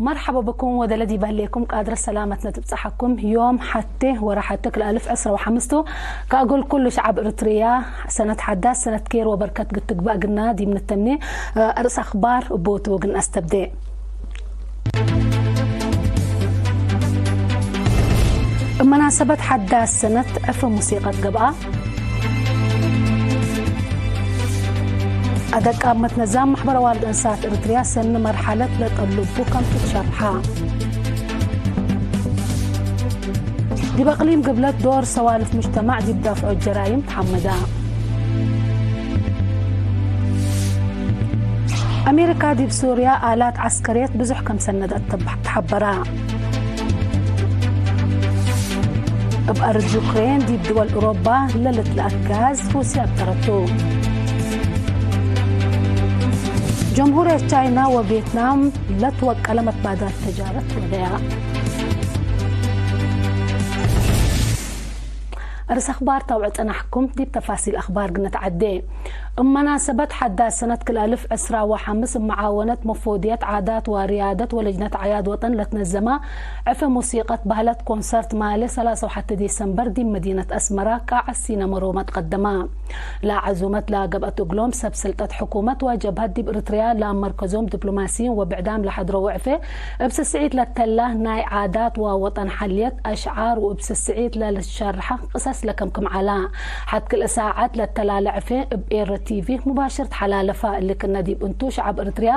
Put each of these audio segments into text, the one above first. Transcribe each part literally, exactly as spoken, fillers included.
መርሐበ ብኩም ወደለ ዲብ ህሌኩም ቃድረ ሰላመትነ ትብጸሐኩም። ዮም ሐቴ ወረ ሐቴ ክልአልፍ ዕስረ ወሐምስቱ ከእግል ኩሉ ሸዐብ እርትርያ ሰነት ሐዳስ ሰነት ኬር ወበርከት ግትግባእ ግና ዲብ ንተምኔ። አርእስ አክባር እቦቱ ግንአስተብዴ። እብ መናሰበት ሐዳስ ሰነት ዕፍ ሙሲቀት ገብአ። አደቃብ መትነዛም መሕበር አዋልድ እንሳት እርትርያ ሰኒ መርሐለት ለጠልቡ ከም ትትሸርሐ። ዲብ አቅሊም ግብለት ዶር ሰዋልፍ ሙጅተማዕ ዲብ ዳፍዖ ጀራይም ተሐመዳ። አሜሪካ ዲብ ሱርያ አላት ዐስከርየት ብዙሕ ከም ሰነደት ተብ-፣ ተሐበራ። እብ አርድ ዩክሬን ዲብ ድወል ኡሮባ ለልትለአክ ጋዝ ሩስያ አብጠረቱ። ጀምሁርየት ቻይና ወቬትናም ለትወቀለ መትባዳል ተጃረት ወደያ። አርእስ አክባር ታውዕ ጸናሕኩም። ዲብ ተፋሲል አክባር ግንትዓዴ። እብ መናሰበት ሐዳስ ሰነት ክልአልፍ ዕስራ ወሐምስ እብ መዓወነት መፎድየት ዓዳት ወርያደት ወለጅነት አዕያድ ወጠን ለትነዘመ ዕፍ ሙሲቀት ባህለት ኮንሰርት ማሌ ሰላሳ ወሐቴ ዲሰምበር ዲብ መዲነት አስመራ ቃዕ ሲነማ ሮማ ትቀደመ። ለዐዙመት ለገብአት እግሎም ሰብ ስልጠት ሕኩመት ወጀብሀት ዲብ እርትርያ ለመርከዞም ዲፕሎማሲይን ወብዕዳም ለሐድረው ዕፌ እብ ስስዒት ለተላ ናይ ዓዳት ወወጠን ሐልየት አሽዓር ወእብ ስስዒት ለልትሸርሐ ቅሰስ ለከምክም ዐላ። ሐት ክልኤ ሳዐት ለተላለ ዕፌ እብ ኤረ ቲቪ ሙባሽር ተሐላለፋ። እሊ ክነ ዲብ እንቱ ሸዐብ እርትርያ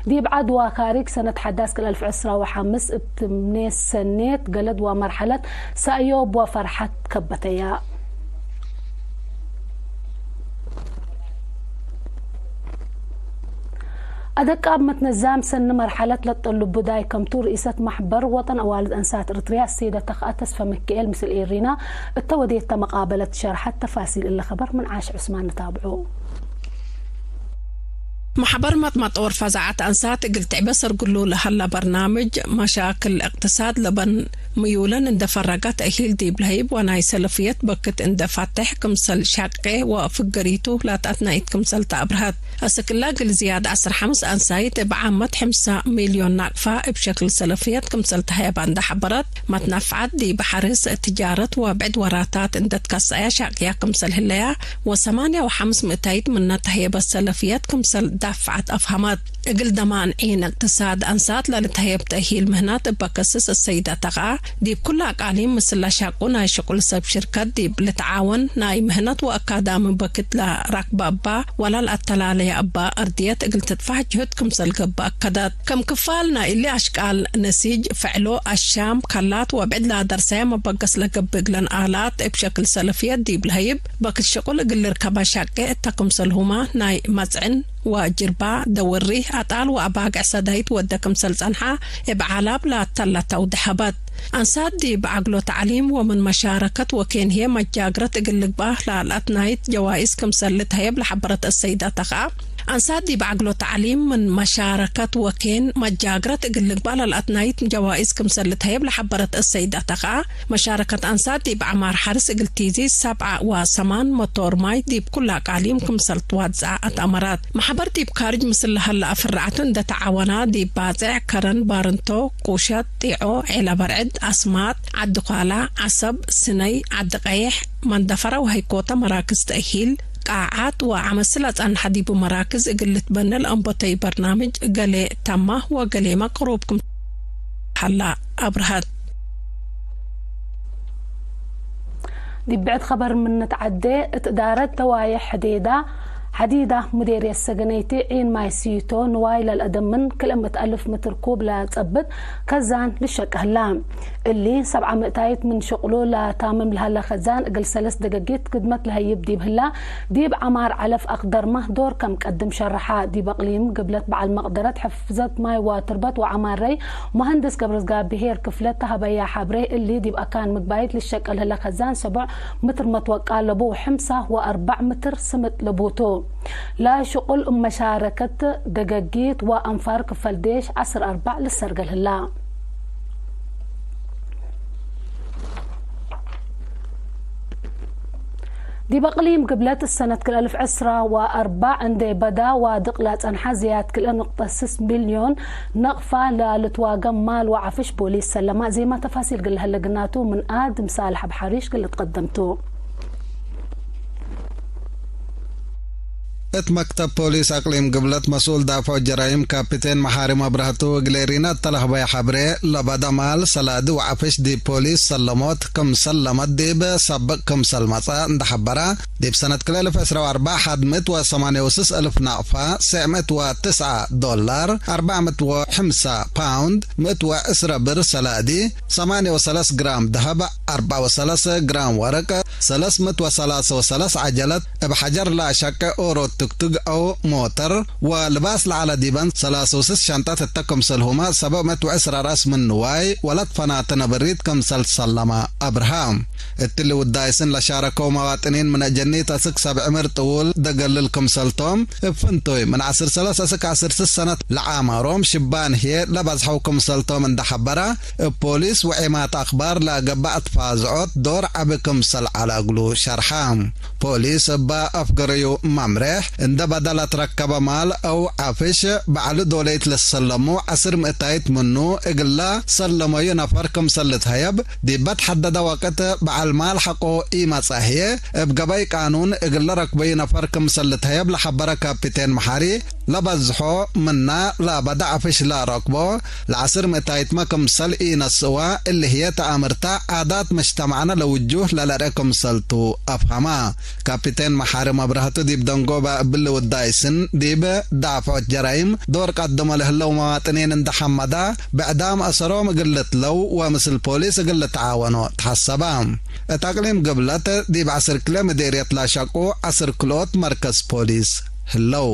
ዲብ ዐድ ወካሪግ ሰነት ሐዳስ ክልኤ አልፍ ዕስራ ወሐምስ እብ ትምኔት ሰኔት ገለድ ወመርሐለት ሰእዮብ ወፈርሐት ከበተያ። አደቃብ መትነዛም ሰኒ መርሐለት ለጠልቡ ዳይ ከምቱ ርኢሰት መሕበር ወጠን አዋልድ አንሳት እርትርያ አሰይደ ተኽአ ተስፈ ምክኤል ምስል ኤሪና እተ ወዴተ መቃበለት ሸርሐት። ተፋሲል እለ ኸበር ምን ዓሽ ዑስማን ንታብዑ። መሕበር መጥመጥ ወርፋ ዛዐት አንሳት እግል ትዕበ ሰርግሉ ለሀላ በርናምጅ መሻክል እቅትሳድ ለበን ምዩለን እንደ ፈረገት እሂል ዲብ ለህይብ ወናይ ሰለፍየት በክት እንደ ፋተሕ ክምሰል ሻቄ ወፍገሪቱ ላትአትናይት ክምሰል ተአብርሀት። አስክላ እግል ዝያድ ዐስር ሐምስ አንሳይት እብ ዓመት ሕምሳ ሚልዮን ናቅፋ እብ ሸክል ሰለፍየት ክምሰል ተሀየባ እንደ ሐበረት፣ መትነፍዓት ዲብ ሐርስ፣ ትጃረት ወብዕድ ወራታት እንደ ትከሰአያ ሻቅያ ክምሰል ህለያ ወሰማንያ ወሐምስ ምእታይት ምነ ተህየበት ሰለፍየት ክምሰል ዳፍዐት አፍሀመት። እግል ደማን ዒን እቅትሳድ አንሳት ለልትሀየብ ተእሂል ምህናት እበ ከስስ እሰይደ ተኽአ፣ ዲብ ኩለ አቃሊም ምስል ለሻቁ ናይ ሽቁል ሰብ ሽርከት ዲብ ልትዓወን ናይ ምህነት ወአካዳሚ በክት ለራክበ እባ ወለ ለአተላለየ እባ አርድየት እግል ትትፋሕ ጅሁድ ክምሰል ገብእ አከደት። ከም ክፋል ናይ እሊ አሽቃል ነሲጅ፣ ፈዕሎ፣ አሻም፣ ከላት ወብዕድ ለአደርሰየ መበገስ ለገብእ እግለን አላት እብ ሸክል ሰለፍየት ዲብ ለሀይብ በክት ሽቁል እግል ልርከበ ሻቄ እተ ክምሰልሁመ ናይ መጽዕን ወጅርባ፣ ደወሪ፣ አጣል ወአባግዕ ሰዳይት ወደ ክምሰል ጸንሐ እብ ዓላብ ለአተለተው ደሐበት። አንሳት ዲብ ዐግሎ ተዕሊም ወምን መሻረከት ወኬን ህዬ መጃግረት እግል ልግበእ ለአልአትናይት ጀዋይስ ክምሰል ልትሀየብ ለሐበረት አሰይደ ተኽአ፣ አንሳት ዲብ ዐግሎ ተዕሊም ምን መሻረከት ወኬን መጃግረት እግል ልግበእ ለአልአትናይት ጀዋይስ ክምሰል ልትሀየብ ለሐበረት አሰይደ ተኽአ፣ መሻረከት አንሳት ዲብ ዐማር ሐርስ እግል ቲዚ ሰብዓ ወሰማን መቶር ማይ ዲብ ኩለ አቃሊም ክምሰል ትዋዝዐ አትአመራት። መሕበር ዲብ ካርጅ ምስል ለሀለ አፍርዓቱ እንደ ተዓወና፣ ዲብ ባጽዕ፣ ከረን፣ ባርንቶ፣ ቁሸት፣ ጢዖ፣ ዔለ በርዕድ፣ አስማጥ፣ ዐዲ ኳላ፣ ዐሰብ፣ ስነይ፣ ዐዲ ቀይሕ፣ መንደፈረ ወሀይኮተ መራክዝ ተእሂል፣ ቃዓት ወዐመስል አጸንሐ ዲቡ መራክዝ እግል ልትበነ ለአንበተዩ በርናምጅ ገሌ ተማ ወገሌመ ቅሩብ ክም ሀላ አብርሀት። ዲብ ብዕድ ኸበር ምን ንትዐዴ፣ እት እዳረት ደዋዬሕ ሕዴዳ ሐዲዳ ሙዴርየት ሰገነይቲ ዒን ማይ ሲቶ ንዋይ ለልአደምን ክልኤ ምእት አልፍ ምትር ኩብ ለጸብጥ ከዛን ልሸቅ ህላ። እሊ ሰብዓ ምእታይት ምን ሽቅሉ ለታምም ለሀለ ከዛን እግል ሰለስ ደገጊት ክድመት ለሀይብ ዲብ ህላ፣ ዲብ ዐማር ዐለፍ አክደርመ ዶር ከም ቀድም ሸርሐ። ዲብ አቅሊም ግብለት በዐል መቅደረት ሕፍዘት ማይ ወትርበት ወዐማረይ መሀንድስ ገብረዝጋብሄር ክፍለት ተሀበያ ሐብሬ፣ እሊ ዲብ አካን ምግባይት ልሸቀል ህለ ከዛን ሰቦዕ ምትር መትወቃ ለቡ ወሕምሳ ወአርበዕ ምትር ስምጥ ለቡ ቱ። ለሽቁል እብ መሻረከት ደገጊት ወአንፋር ክፈል ዴሽ ዐስር አርበዕ ልሰርገል ህላ። ዲብ አቅሊም ግብለት ሰነት ክልኤ አልፍ ዕስራ ወአርበዕ እንዴ በዳ ዋድቅ ለጸንሐ ዝያድ ክልኤ ንቅጠ ስስ ሚልዮን ነቅፋ ለልትዋገም ማል ወዐፍሽ ፖሊስ ሰለማ። ዜማ ተፋሲል ግለ ህለ ግናቱ ምን አድም ሳልሕ አብ ሐሪሽ ግልትቀደምቱ። እት መክተብ ፖሊስ አቅሊም ግብለት መስኡል ዳፍዖ ጀራይም ካፒቴን መሓሪ መብረህቱ እግል ኤሪና እተ ለህበየ ሐብሬ፣ ለበደ ማል ሰላዲ ወዐፍሽ ዲብ ፖሊስ ሰለሞት ክምሰል ለመድ ዲብ ሰብቅ ክምሰል መጽአ እንደ ሐበረ፣ ዲብ ሰነት ክልኤ አልፍ ዕስራ ወአርበዕ ሐድ ምእት ወሰማንየ ወስስ እልፍ ናቅፋ፣ ሴዕ ምእት ወትስዐ ዶላር፣ አርበዕ ምእት ወሐምሳ ፓውንድ፣ ምእት ወዕስረ ብር ሰላዲ፣ ሰማንየ ወሰለስ ግራም ደሀብ፣ አርበዕ ወሰለስ ግራም ወርቅ፣ ሰለስ ምእት ወሰላሰ ወሰለስ ዐጀለት፣ እብ ሐጀር ለአሸቄ ኦሮ ትክትግ አው ሞተር፣ ወልባስ ለዐለ ዲበን ሰላሰ ወስስ ሸንጠት እተ ክምሰልሁመ ሰብዕ ምእት ወዕስረ ረአስ ምን ንዋይ ወለት ፈናተ ነብሪት ክምሰል ሰለመ አብርሃ። እትሊ ውዳይ ስን ለሻረከው መዋጥኒን ምን አጀኒት አስክ ሰብ ዕምር ጥውል ደገልል ክምሰልቶም፣ እብ ፍንቶይ ምን ዐስር ሰለስ አስክ ዐስር ስስ ሰነት ለዓማሮም ሽባን ህዬ ለበዝሐው ክምሰልቶም እንደ ሐበረ፣ እብ ፖሊስ ወዒማት አክባር ለገብአ ትፋዝዖት ዶር ዐቢ ክምሰል ዐለ እግሉ ሸርሐ። ፖሊስ እበ አፍገረዩ መምሬሕ፣ እንደ በደ ለትረከበ ማል አው ዐፍሽ በዐል ዶለይት ለሰለሙ ዐስር ምእታይት ምኑ እግለ ሰለመዩ ነፈር ክምሰል ልትሀየብ፣ ዲበ ተሐደደ ወቅት በዐል ማል ሐቆ ኢመጽአ ህዬ፣ እብ ገበይ ቃኑን እግለ ረክበዩ ነፈር ክምሰል ልትሀየብ ለሐበረ ካፒቴን መሓሪ፣ ለበዝሖ ምነ ለበደ ዐፍሽ ለረክቦ፣ ለዐስር ምእታይትመ ክምሰል ኢነስእወ፣ እሊ ህዬ ተአምርተ ዓዳት መጅተማዕነ ለውጁህ ለለርአ ክምሰልቱ አፍሀመ። ካፒቴን መሓሪ መብረህቱ ዲብ ደንጎበ እብሊ ውዳይ ስን፣ ዲብ ዳፍዖት ጀራይም ዶር ቀድሞ ለህለው መዋጥኒን እንደ ሐመደ፣ ብዕዳም አሰሮም እግል ልትለው ወምስል ፖሊስ እግል ልትዓወኖ ተሐሰበ። እት አቅሊም ግብለት ዲብ ዐስር ክለ ምዴርየት ለሸቁ ዐስር ክልኦት መርከዝ ፖሊስ ህለው።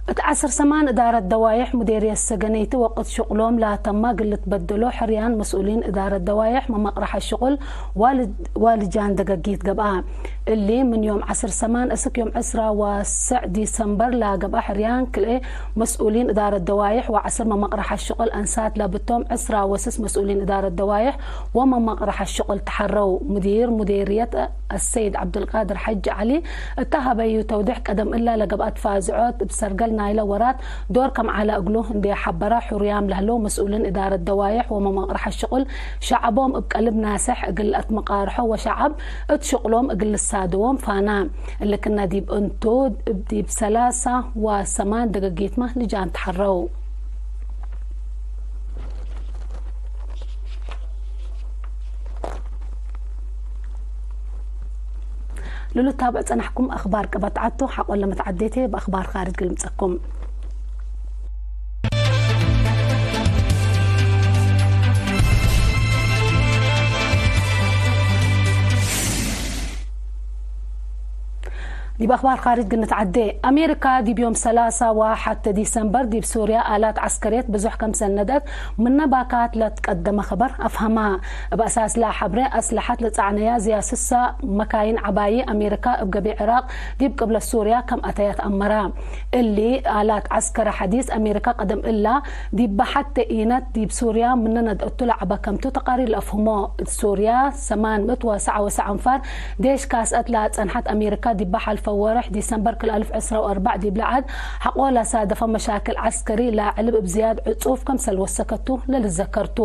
እት ዐስር ሰማን እዳረት ደዋይሕ ሙዴርየት ሰገነይቲ ወቅት ሽቅሎም ላተማ እግል ልትበደሎ ሕርያን መስኡሊን እዳረት ደዋይሕ መመቅረሐ ሽቅል ዋል-፣ ዋልጃን ደገጊት ገብአ። እሊ ምን ዮም ዐስር ሰማን እስክ ዮም ዕስራ ወሰዕ ዲሰምበር ለገብአ ሕርያን ክልኤ መስኡሊን እዳረት ደዋይሕ ወዐስር መመቅረሐ ሽቅል አንሳት ለብቶም ዕስራ ወስስ መስኡሊን እዳረት ደዋይሕ ወመመቅረሐ ሽቅል ተሐረው። ሙዲር ሙዴርየት አሰይድ ዐብዱልቃድር ሐጂ ዐሊ እተ ሀበዩ ተውዴሕ ቀደም እለ ለገብአት ፋዝዖት እብ ሰርገል ናይለ ወራት ዶር ከም ዐለ እግሉ እንዴ ሐበረ፣ ሕሩያም ለህለው መስኡሊን እዳረት ደዋይሕ ወመመቅረሐ ሽቅል ሸዐቦም እብ ቀልብ ናሰሕ እግል አትመቃርሖ ወሸዐብ እት ሽቅሎም እግል ልሳድዎም ፋና። እሊ ክነ ዲብ እንቱ፣ ዲብ ሰላሳ ወሰማን ደገጊትመ ልጃን ተሐረው። ለልትታብዕ ጸናሕኩም አኽባር ቀበት ዐቱ፣ ሐቆለ መትዐዴቴ በአኽባር ካርጅ ግልምጸኩም። ዲብ አኽባር ካርጅ ግንትዐዴ። አሜሪካ ዲብ ዮም ሰላሳ ወሐቴ ዲሰምበር ዲብ ሱርያ አላት ዐስከርየት ብዙሕ ከምሰል ነድአት ምነ ባካት ለትቀደመ ኸበር አፍሀማ። እብ አሳስለ ሐብሬ አስለሐት ለጸዕነያ ዝያድ ስሳ መካይን ዐባዪ አሜሪካ እብ ገቢዕ ዕራቅ ዲብ ቅብለት ሱርያ ከም አተያት አመራ። እሊ አላት ዐስከረ ሐዲስ አሜሪካ ቀደም እላ ዲበ ሐቴ ኢነት ዲብ ሱርያ ምነ ነድአቱ ለዐበ ከምቱ ተቃሪር ለአፍህሞ። እት ሱርያ ሰማን ምእት ወሰዓ ወሰዕ አንፋር ዴሽ ካስአት ለአጸንሐት አሜሪካ ዲበ ሐልፈ ወርሕ ዲሰምበር ክል አልፍ ዕስራ ወአርበዕ ዲብ ለዐድ ሐቆ ለሳደፈ መሻክል ዐስከሪ ለዐልብ እብ ዝያድ ዕጹፍ ከምሰል ወሰከቱ ለልዘከርቱ።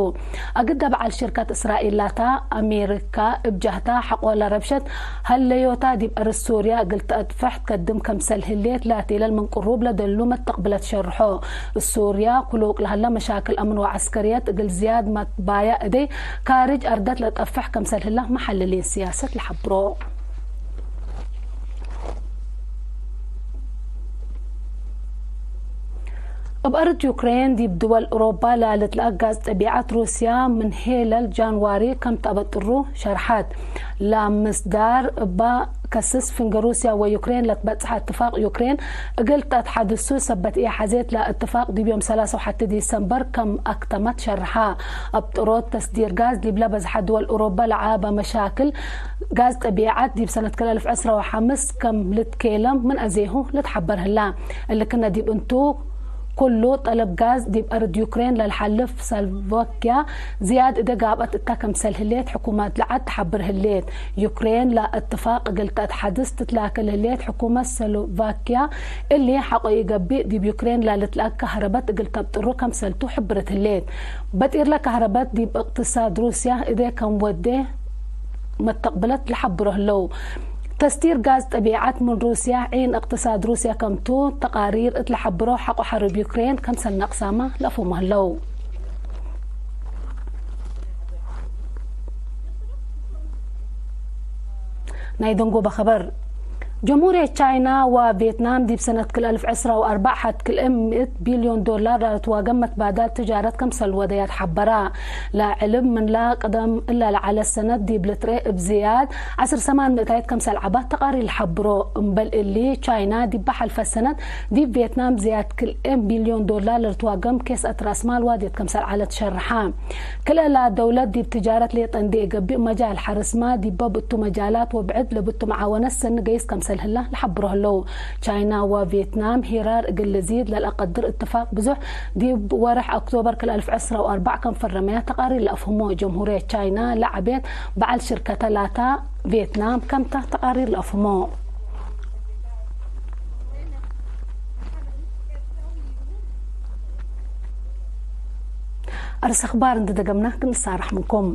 አግደ በዐል ሽርከት እስራኤል ላታ፣ አሜሪካ እብ ጀህታ ሐቆ ለረብሸት ሀለዮታ ዲብ አርድ ሱርያ እግል ተአጥፍሕ ትከድም ከምሰል ህሌት ላቴለል ምን ቅሩብ ለደሉ መተቅብለት ሸርሖ። ሱርያ ክሉቅ ለሀለ መሻክል አምን ወዐስከርየት እግል ዝያድ መትባያ እደይ ካርጅ አርደት ለጠፍሕ ከምሰል ህለ መሐልሊን ስያሰት ለሐብሮ። እብ አርድ ዩክሬን ዲብ ድወል ኡሮባ ላልትለአ ጋዝ ጠቢዐት ሩስያ ምን ሄለል ጃንዋሪ ከም ተአበጥሩ ሸርሐት። ለምስዳር እባ ከስስ ፍንገ ሩስያ ወዩክሬን ለትበጽሐ እትፋቅ ዩክሬን እግል ተአትሐድሱ ሰበት ኢሐዜት ለእትፋቅ ዲብ ዮም ሰላሳ ወሐቴ ዲሰምበር ከም አክተመት ሸርሐ። አብጥሮት ተስዲር ጋዝ ዲብለ በዝሐ ድወል ኡሮባ ለዐበ መሻክል ጋዝ ጠቢዐት ዲብ ሰነት ክል አልፍ ዕስራ ወሐምስ ከም ልትኬለም ምን አዜሁ ልትሐበር ህላ። እሊ ክነ ዲብ እንቱ ኩሉ ጠለብ ጋዝ ዲብ አርድ ዩክሬን ለልሓልፍ ሰልቮኪያ ዝያድ እደ ጋብአት እተ ክምሰል ህሌት ሕኩመት ለዐድ ተሓብር ህሌት። ዩክሬን ለእትፋቅ እግል ተአትሐድስ ትትላከ ለህሌት ሕኩመት ሰሎቫኪያ፣ እሊ ሐቆ ኢገብእ፣ ዲብ ዩክሬን ለልትለአክ ከህረበት እግል ተብጥሩ ከምሰልቱ ሕብርት ህሌት። በጢር ለከህረበት ዲብ እቅትሳድ ሩስያ እዴ ከም ወዴ መተቅብለት ለሐብሮ ህለው። ተስቲር ጋዝ ጠቢዐት ምን ሩስያ ዒን እቅትሳድ ሩስያ ከምቱ ተቃሪር እት ለሐብሮ፣ ሐቆ ሐርብ ዩክሬን ከምሰል ነቅሳመ ለአፍሁሞ ህለው። ናይ ደንጎበ ኸበር። ጀምሁርየት ቻይና ወቬትናም ዲብ ሰነት ክል አልፍ ዕስራ ወአርበዕ ሐት ክልኤ ምእት ቢልዮን ዶላር ለልትዋገም መትባዳል ትጃረት ከምሰል ወደያት ሐበራ። ለዕልብ ምንላ ቅደም እለ ለዐለት ሰነት ዲብ ልትርኤ እብ ዝያድ ዐስር ሰማን ምእታይት ከምሰል ዐባት ተቃሪር ለሐብሮ። እምበል እሊ፣ ቻይና ዲበ ሐልፈት ሰነት ዲብ ቬትናም ዝያድ ክልኤ ቢልዮን ዶላር ለልትዋገም ኬስአት ራስ ማል ዋድየት ከምሰል ዐለት ሸርሐ። ክልኤላ ደውለት ዲብ ትጃረት ሌጠ እንዴ ኢገብእ፣ መጃል ሐርስማ ዲበ ብእቱ መጃላት ወብዕድ ለብቱ መዓወነት ሰኒ ገይስ ከምሰል ህላ ለሐብሮ ህለው። ቻይና ወቬትናም ሂራር እግል ልዚድ ለልአቀድር እትፋቅ ብዙሕ ዲብ ወርሕ ኦክቶበር ክል አልፍ ዕስራ ወአርበዕ ከም ፈረመያ ተቃሪር ለአፍህሞ። ጀምሁርየት ቻይና ለዐቤት በዐል ሽርከተ ላታ ቬትናም ከምታ ተቃሪር ለአፍህሞ። አርስ አኽባር እንዴ ደገምና ክንሳረሕ ምንኩም።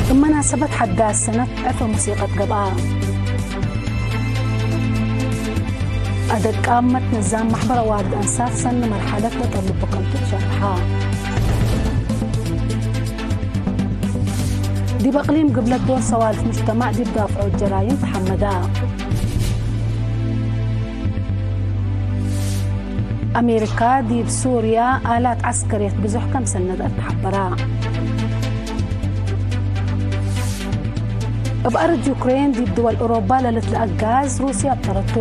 እብ መናሰበት ሐዳስ ሰነት ዕፈ ሙሲቀት ገብአ። አደቃመት ንዛም ማሕበር አዋልድ አንሳር ሰኒ መርሐለት ለጠልቡ ከምቱ ትሸርሐ። ዲብ አቅሊም ግብለት ዶር ሰዋልፍ ሙጅተማዕ ዲብ ዳፍዖት ጀራይም ተሐመዳ። አሜሪካ ዲብ ሱርያ አላት ዐስከርየት ብዙሕ ከምሰል ነድአት ተሐበራ። እብ አርድ ዩክሬን ዲብ ድወል ኦሮባ ለልትለአክ ጋዝ ሩስያ አብጠረቱ።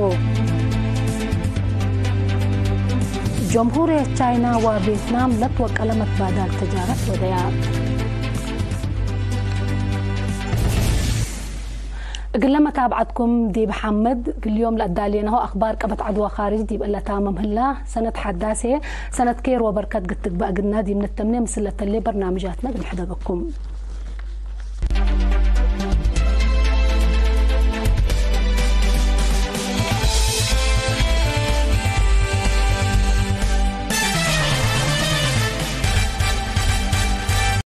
ጀምሁርየት ቻይና ወቬትናም ለትወቀለ መትባዳል ትጃረት ወደያ። እግለ መታብዐትኩም ዲብ ሐምድ፣ ክል ዮም ለአዳሌናሁ አኽባር ቀበት ዐድ ወካርጅ ዲብ እለ ታምም ህላ። ሰነት ሐዳሴ፣ ሰነት ኬር ወበርከት ግትግበእ እግልና ዲብ ንተምኔ ምስል ለተሌ በርናምጃትነ እግል ንሕደገኩም።